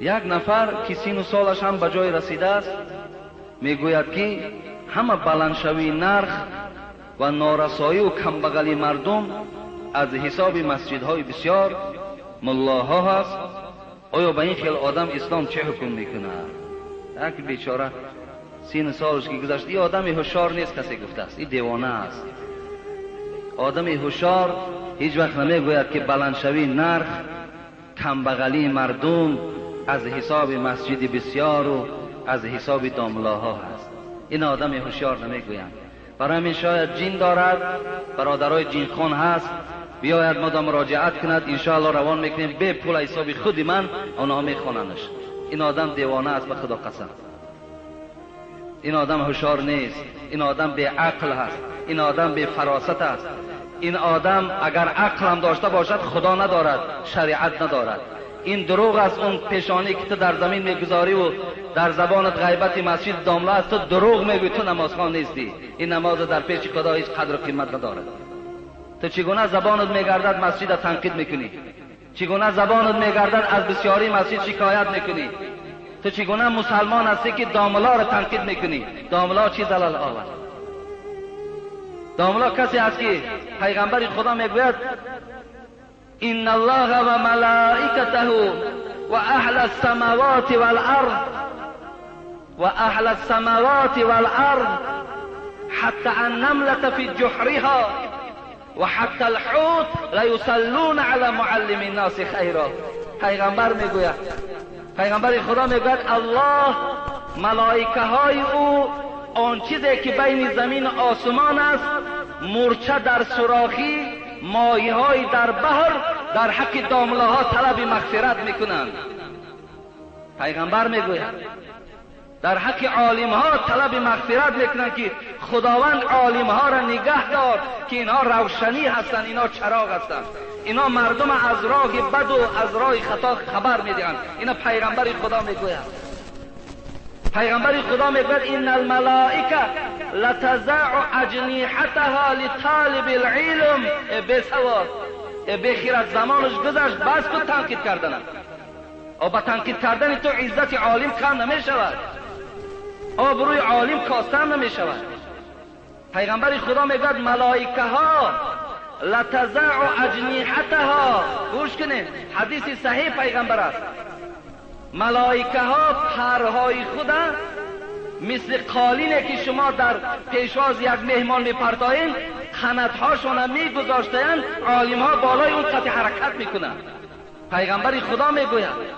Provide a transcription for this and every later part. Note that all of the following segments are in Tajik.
Як нафар ки сину солаш ҳам ба ҷой расидааст, мегӯяд, ки ҳама баландшавии нарх ва норасоию камбағалии мардум аз ҳисоби масҷидҳои бисёр муллоҳо ҳаст. Оё ба ин хел одам ислом чӣ ҳукм мекунад? Як бечора сину солаш ки гузашт, ин одами ҳушёр нест, касе гуфтааст, ин девона аст. Одами ҳушёр ҳеҷ вақт намегӯяд, ки баландшавии нарх, камбағалии мардум аз ҳисоби масҷиди бисёру аз ҳисоби домлаҳо ҳаст. Ин одами ҳушёр намегӯянд. Барои ҳамин шояд ҷин дорад, бародарои ҷинхон ҳаст, биёяд мода муроҷиат кунад, иншоалло равон мекунем бе пул ҳисоби худи ман, онҳо мехонандаш. Ин одам девона аст, ба худо қасам. Ин одам ҳушёр нест, ин одам беақл ҳаст, ин одам бефаросат аст. Ин одам агар ақлам дошта бошад, худо надорад, шариат надорад. Ин дурӯғ аст. Он пешонӣ ки ту дар замин мегузориву дар забонат ғайбати масҷид домла аст, ту дурӯғ мегӯӣ, ту намозхон нестӣ. Ин намоз дар пеши худо ҳеҷ қадру қимат надорад. Ту чӣ гуна забонат мегардад масҷида танқид мекунӣ? Чӣ гуна забонат мегардад аз бисёрии масҷид шикоят мекунӣ? Ту чӣ гуна мусалмон ҳастӣ, ки домларо танқид мекунӣ? Домла чӣ залал овард? Домла касе аст, ки пайғамбари худо мегӯяд: إن الله وملائكته وأهل السماوات والأرض وأهل السماوات والأرض حتى النملة في جحرها وحتى الحوت ليصلون على معلم الناس خيرا. پیغمبر میگوید، پیغمبر خدا میگوید الله، ملائکه های او، آن چیزی که بین زمین و آسمان است، مورچه در سوراخی، ماهی های در بحر، در حق دامله ها طلب مغفرت میکنند. پیغمبر میگوید در حق عالم ها طلب مغفرت میکنند که خداوند عالم ها را نگه دار، که اینها روشنی هستند، اینها چراغ هستند، اینا مردم از راه بد و از راه خطا خبر میدهند. اینا پیغمبر خدا میگوید. پیغمبر خدا میگوید ان الملائکه لتضع اجنحتها لطالب العلم. بسواد، بخیرت، زمانش گذشت، بس کن تنقید کردنم. با تنقید کردن تو عزت عالم کم نمیشود، آبروی عالم کاستن نمیشود. پیغمبر خدا میگوید ملائکه ها لتضع اجنحتها، گوش کنید، حدیث صحیح پیغمبر است، ملائکه ها پرهای خود مثل قالینه که شما در پیشواز یک مهمان میپرتایین، قناتهاشون میگذاشتند، عالم ها بالای اون قطع حرکت میکنند. پیغمبر خدا میگوید،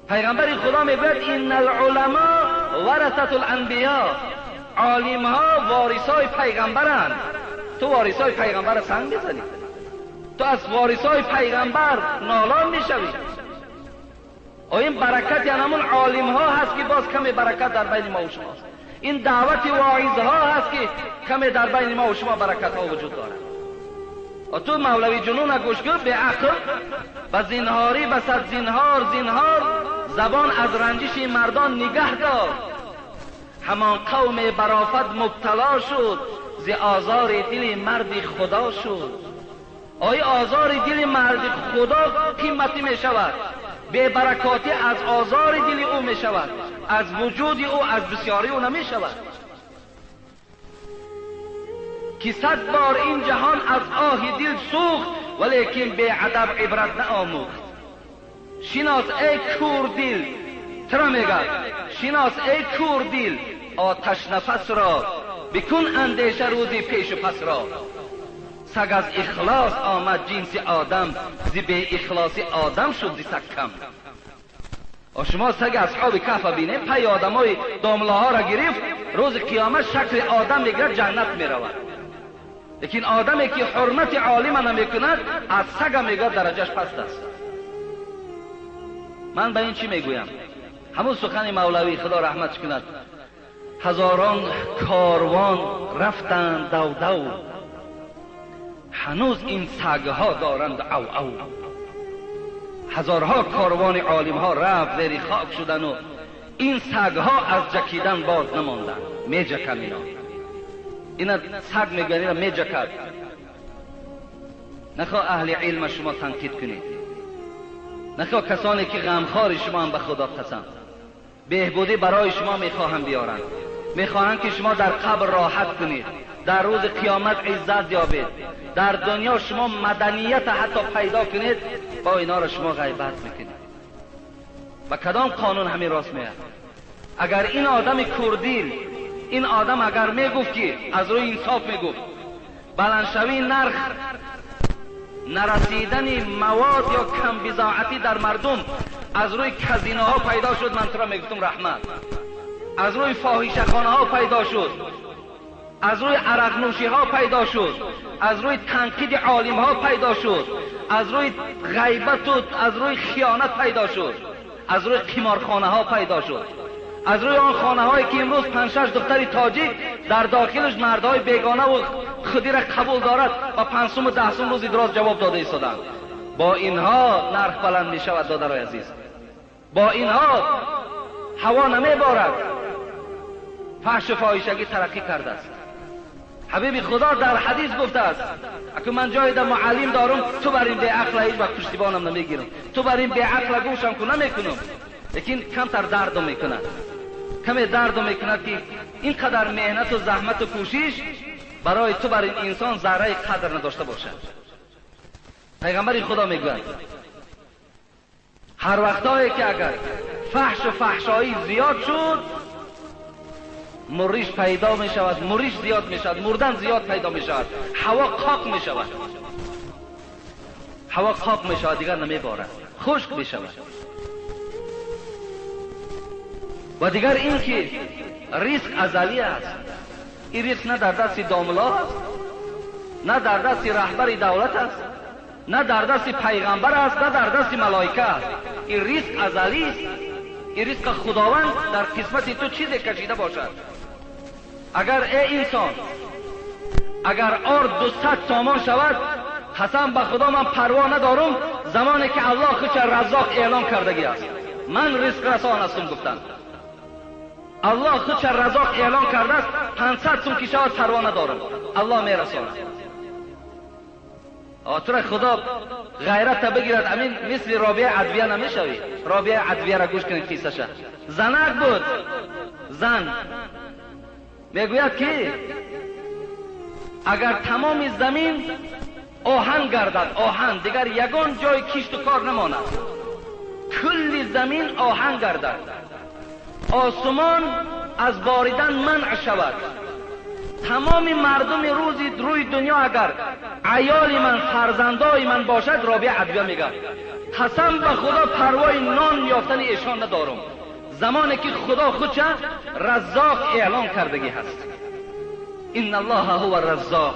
پیغمبر خدا میگوید ان العلماء ورثة الانبیاء، عالم ها وارثای پیغمبرند. تو وارثای پیغمبر سنگ میزنی، تو از وارثای پیغمبر نالان میشوی. این برکت یعنی همون عالم ها هست که باز کمی برکت در بین ما و شماست. این دعوت واعظ ها هست که کمی در بین ما و شما برکت ها وجود دارد. و تو مولوی جنون گوش کن، به عقل و زینهاری و صد زینهار زینهار، زبان از رنجش مردان نگه دار. همان قوم برافت مبتلا شد، ز آزار دل مرد خدا شد. آیا آزار دل مرد خدا قیمتی می شود؟ بی برکاتی از آزار دل او می شود، از وجود او، از بسیاری او نمی شود. که 100 بار این جهان از آه دل سوخت، ولیکن بی ادب عبرت نآموخت. شناس ای کور دل، ترا میگه شناس ای کور دل آتش نفس را، بکن اندیشه روزی پیش و پس را. سگ از اخلاص آمد جنس آدم، ز بی اخلاصی آدم شد ز سگ کم. شما سگ اصحاب کهف بینیم، پی آدمای داملاها را گرفت، روز قیامت شکل آدم میگیرد، جنت میرود. لیکن آدمی که حرمت عالم نمیکند از سگ میگه درجهش پست است. من به این چی میگویم؟ همون سخن مولوی خدا رحمتش کند، هزاران کاروان رفتند دو دو، هنوز این سگها دارند او او. هزارها کاروان عالمها رفت زیر خاک شدن و این سگها از جکیدن باز نماندند. میجکن اینا، اینا سگ میگن، اینا میجکد. نخواه اهل علم شما تنقید کنید. Нахо касоне ки ғамхори шумо ҳам, ба Худо қасам, беҳбудӣ барои шумо мехоҳам биёранд, мехоҳанд ки шумо дар қабр роҳат кунед, дар рӯзи қиёмат иззат ёбед, дар дунё шумо маданият ҳатто пайдо кунед, бо инҳоро шумо ғайбат мекунед. Ба кадом қонун ҳамин рост меяд? Агар ин одами курдил, ин одам агар мегуфт ки аз рӯи инсоф мегуфт, баландшавии нарх, нарасидани мавод ё камбизоатӣ дар мардум аз рӯи казиноҳо пайдо шуд, ман туро мегуфтам раҳмат. Аз рӯи фоҳишахонаҳо пайдо шуд, аз рӯи арақнӯшиҳо пайдо шуд, аз рӯи танқиди олимҳо пайдо шуд, аз рӯи ғайбату аз рӯи хиёнат пайдо шуд, аз рӯи қиморхонаҳо пайдо шуд, аз рӯи он хонаҳое ки имрӯз 5-6 духтари тоҷик дар дохилаш мардҳои бегона ва худиро қабул дорад ва 5 сум ва 10 сум рӯзи дроз ҷавоб дода истоданд. Бо инҳо нарх баланд мешавад, додарои азиз. Бо инҳо ҳаво намеборад. Фаҳшу фоҳишагӣ тараққӣ кардааст. Ҳабиби Худо дар ҳадис гуфтааст, аку ман ҷое дар муаллим дорум, ту бар ин беақла ҳеҷ вақт пуштибонам намегирам, ту бар ин беақла гӯшам ку намекунам, лекин камтар дардам мекунад, каме дардам мекунад ки ин қадар меҳнату заҳмату кӯшиш барои ту бар ин инсон зарраи қадр надошта бошад. Пайғамбари Худо мегӯяд, ҳар вақтое ки агар фаҳшу фаҳшоӣ зиёд шуд, муриш пайдо мешавад, муриш зиёд мешавад, мурдан зиёд пайдо мешавад, ҳаво қоқ мешавад, ҳаво қоқ мешавад, дигар намеборад, хушк мешавад. Ва дигар ин ки ризқ азалӣ аст. Ин ризқ на дар дасти домло аст, на дар дасти раҳбари давлат аст, на дар дасти пайғамбар аст, на дар дасти малоика аст. Ин ризқ азалист. Ин ризқ Худованд дар қисмати ту чизе кашида бошад. Агар эй инсон, агар орд 200 сомон шавад, қасам ба Худо ман парво надорум, замоне ки Аллоҳ худша Раззоқ эълон кардагӣ аст. Ман ризқрасон ҳастум гуфтанд. Аллоҳ худша Раззоқ эълон кардааст, 500 сум ки шавад парво надорум, Аллоҳ мерасонад. Тура Худо ғайрата бигирад, амин мисли Робия Адвия намешавӣ. Робия Адвияро гӯш кунед қиссаша. Занак буд, зан мегӯяд ки агар тамоми замин оҳан гардад, оҳан, дигар ягон ҷои кишту кор намонад, кулли замин оҳан гардад, осмон аз боридан манъ шавад, тамоми мардуми рӯзи рӯи дунё агар аёли ман, фарзандои ман бошад, Робия Адвия мегӯяд, қасам ба Худо парвои нон ёфтани эшон надорум, замоне ки Худо худша Раззоқ эълон кардагӣ ҳаст. Инна Аллоҳа ҳува Раззоқ.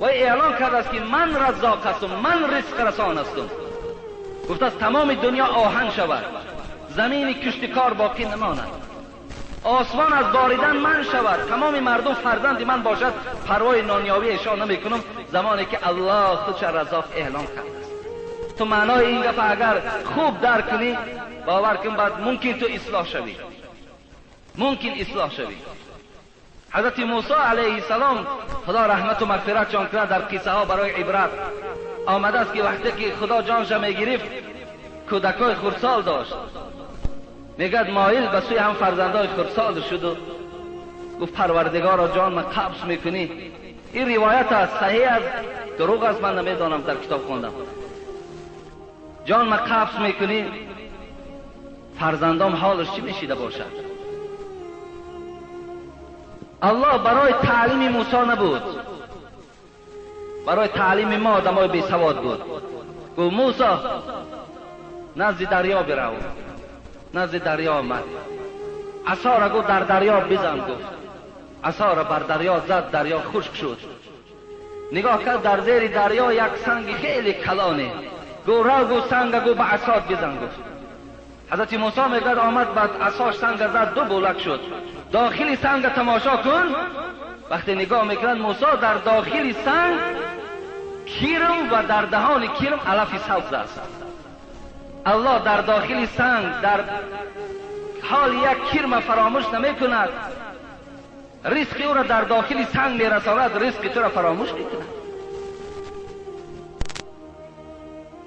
Вай эълон кардааст ки ман Раззоқ ҳастум, ман ризқрасон ҳастум. Гуфтааст тамоми дунё оҳан шавад, замини киштикор боқӣ намонад, осмон аз боридан ман шавад, тамоми мардум фарзанди ман бошад, парвои нонёвии эшон намекунам, замоне ки Аллоҳ худша Раззоқ эълон кардааст. Ту маънои ин гапа агар хуб дарк кунӣ, бовар кун, баъд мумкин ту ислоҳ шавӣ, мумкин ислоҳ шавӣ. Ҳазрати Мусо алайҳиссалом, Худо раҳмату мағфиратшон кунад, дар қиссаҳо барои ибрат омадааст ки вақте ки Худо ҷонша мегирифт, кӯдакҳои хурдсол дошт. Мегӯяд моил ба сӯи ҳам фарзандои хурдсол шуду гуфт Парвардигоро, ҷон ман қабз мекунӣ. Ин ривоят аст, саҳеҳ аст, дурӯғ аст, ман намедонам, дар китоб хондам. Ҷон ман қабз мекунӣ, фарзандом ҳолаш чӣ мешида бошад? Аллоҳ барои таълими Мусо набуд, барои таълими мо одамои бесавод буд. Гуфт Мусо, назди дарё бирав. Назди дарё омад, асоро гуфт дар дарё бизан. Гуфт асоро бар дарё зад, дарё хушк шуд. Нигоҳ кард, дар зери дарё як санги хеле калоне. Гуфт рав, гуфт санга, гуфт ба асот бизан. Гуфт ҳазрати Мусо мегӯяд омад ба асош санга зад, ду булак шуд. Дохили санга тамошо кун. Вақте нигоҳ мекунад Мусо, дар дохили санг кирм ва дар даҳони кирм алафи сабз аст. Аллоҳ дар дохили санг дар ҳоли як кирма фаромӯш намекунад, ризқи ӯро дар дохили санг мерасонад, ризқи туро фаромӯш мекунад.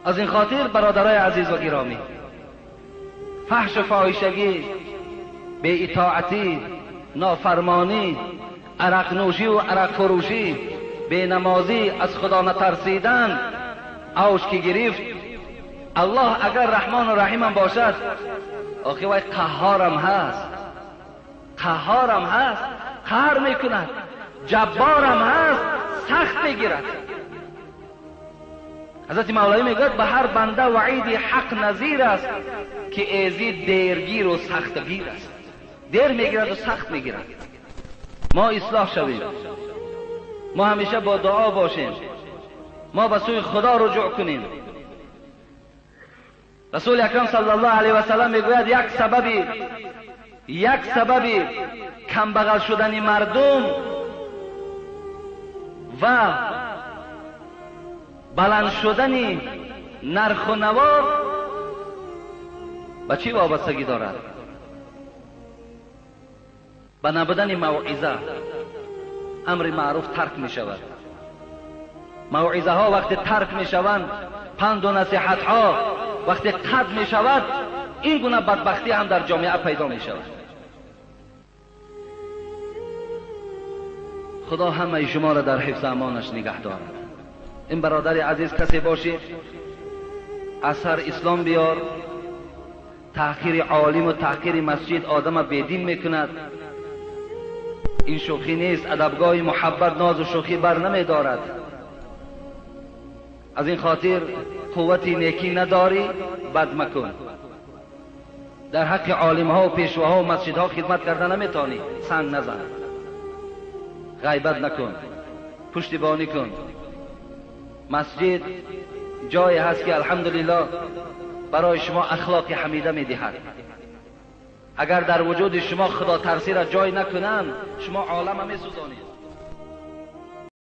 از این خاطر برادرای عزیز و گرامی، فحش و فاحشگی، بی اطاعتی، نافرمانی، عرق نوشی و عرق فروشی، بی نمازی، از خدا نترسیدن، اوج که گرفت، الله اگر رحمان و رحیم باشد، آخه وای قهارم هست، قهارم هست، قهر میکند، جبارم هست، سخت میگیرد. حضرت مولوی میگوید به هر بنده وعید حق نظیر است که ایزی دیرگیر و سختگیر است. دیر میگیرد و سخت میگیرد. ما اصلاح شویم، ما همیشه با دعا باشیم، ما به سوی خدا رجوع کنیم. رسول اکرم صلی الله علیه و سلم میگوید یک سبب کمبغل شدن مردم و بلند شدن نرخ و نوا به چی وابستگی دارد؟ به نبودن موعظه. امر معروف ترک می شود. موعظه ها وقتی ترک می شوند، پند و نصیحت ها وقتی قطع می شود، این گونه بدبختی هم در جامعه پیدا می شود. خدا همه شما را در حفظ امانش نگه دارد. این برادر عزیز کسی باشی اثر اسلام بیار. تحقیر عالم و تحقیر مسجد آدم بیدین میکند. این شوخی نیست. ادبگاه محبت ناز و شوخی بر نمی دارد. از این خاطر قوت نیکی نداری بد مکن. در حق عالم ها و پیشواها و مسجدها خدمت کرده نمیتونی، سنگ نزن، غیبت نکن، پشتیبانی کن. مسجد جایی هست که الحمدلله برای شما اخلاق حمیده میدهد. اگر در وجود شما خدا ترسی را جای نکنند، شما عالم میسوزانید.